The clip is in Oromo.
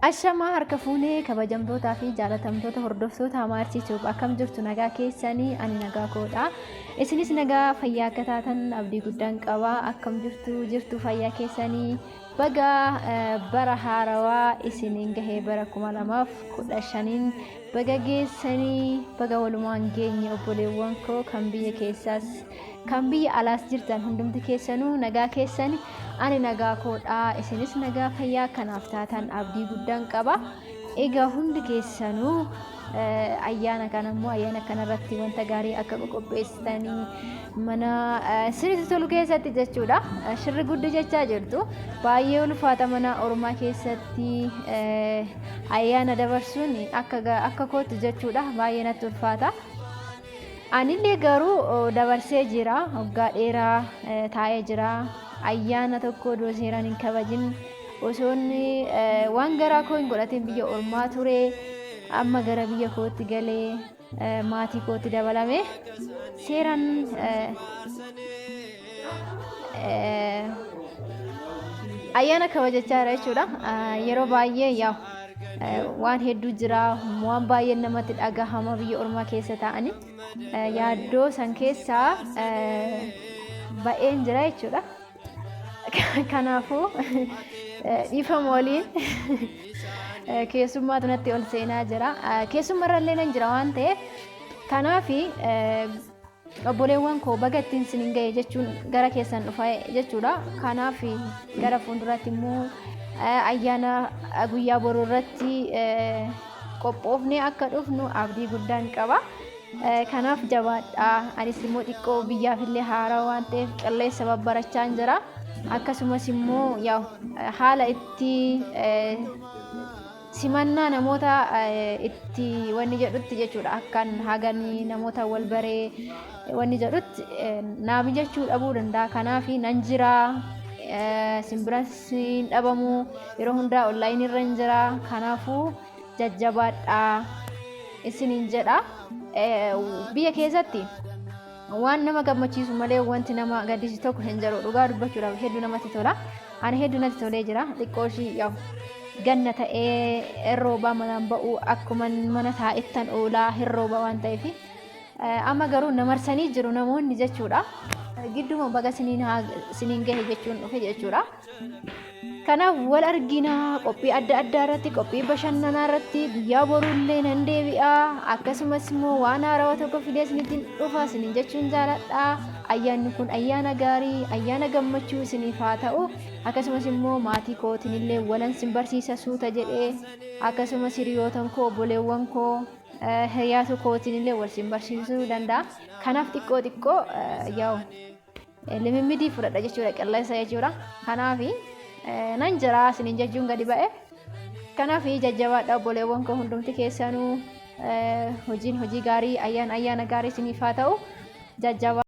Ashamaa harka fuunee kabajamtootaa fi jaalatamtoota hordoftoota Amaartii Tube akkam jirtu nagaa keessanii ani nagaa koodha. Isinis nagaa fayyaa akka taatan abdii guddaan qaba. Akkam jirtu jirtu fayyaa keessanii baga bara haarawaa isiniin gahee bara 2015n baga geessanii baga walumaan geenye obboleewwan koo kan biyya keessaas kan biyya alaas jirtan hundumti keessanuu nagaa keessani ani nagaa koodha isinis nagaa fayyaa kanaaf taatan abdii guddaan qaba egaa hundi keessanuu ayyaana kana immoo ayyaana kanarratti wanta gaarii akka qoqopheessitanii mana sirriitti tolu keessatti jechuudha shirri guddi jechaa jirtu baay'ee ulfaata mana ormaa keessatti ayyaana dabarsuun akka kootti jechuudha baay'ee natti ulfaata. Anillee garuu dabarsee jira waggaa dheeraa taa'ee jira ayyaana tokko odoo seeraan hin kabajin osoon waan garaa koo hin godhatin biyya ormaa ture amma gara biyya kootti galee maatii kootti dabalame seeraan ayyaana kabajachaa jira jechuudha. Yeroo baay'ee yaa waan hedduu jira waan baay'ee namatti dhagahama biyya ormaa keessa ta'anii yaaddoo san keessaa ba'een jira jechuudha. Kanaafuu dhiifama waliin keessummaatu natti ol seenaa jira. Keessummarrallee nan jira waan ta'eef kanaaf obboleewwan koo baga ittiin isinin ga'e jechuun gara keessan dhufa jechuudha. Kanaaf gara fuulduraatti immoo ayyaana guyyaa boruu irratti qophoofnee akka dhufnu abdii guddaan qaba. Kanaaf jabaadhaa. Anis immoo xiqqoo biyyaaf illee haaraa waan ta'eef qilleensa babbarachaan jira. Akkasumas immoo haala itti simannaa namoota itti wanni jedhutti jechuudha akkan haganii namoota wal baree wanni jedhutti naa mijachuu dhabuu danda'a kanaaf nan jira simbiras hin dhabamu yeroo hundaa onlaayinii irra hin jira kanaafuu jajjabaadhaa isiniin jedha biyya keessatti waan nama gammachiisu malee wanti nama gaddisiisu tokko hin jiru dhugaa dubbachuudhaaf hedduu namatti tola ani hedduu natti tolee jira xiqqoo ishii yaa'u ganna ta'ee hin roobaa manaan ba'uu akkuma mana taa'ettan oolaa hin rooba waan ta'eef amma garuu na marsanii jiru namoonni jechuudha gidduma baga siniin gahe jechuun dhufe jechuudha. Kanaaf wal argina qophii adda addaa irratti qophii bashannanaa irratti guyyaa boruullee nan deebi'a akkasumas immoo waan haarawaa tokko fidee isinitti dhufa isiniin jechuun jaaladha ayyaanni kun ayyaana gaarii ayyaana gammachuu isiniif haa ta'u akkasumas immoo maatii kootiin illee walan sin barsiisa suuta jedhee akkasumas hiriyootan koo obboleewwan koo hiriyaatu kootiin illee wal sin barsiisuu danda'a kanaaf xiqqoo xiqqoo yaa'u limimmidii fudhadha jechuudha qilleensa jechuudha kanaaf nan jira isiniin jechuun gadi ba'e kanaaf jajjabaadha obboleewwan koo hundumti keessanuu hojiin hojii gaarii ayyaana ayyaana gaarii isiniif haa ta'u jajjabaa.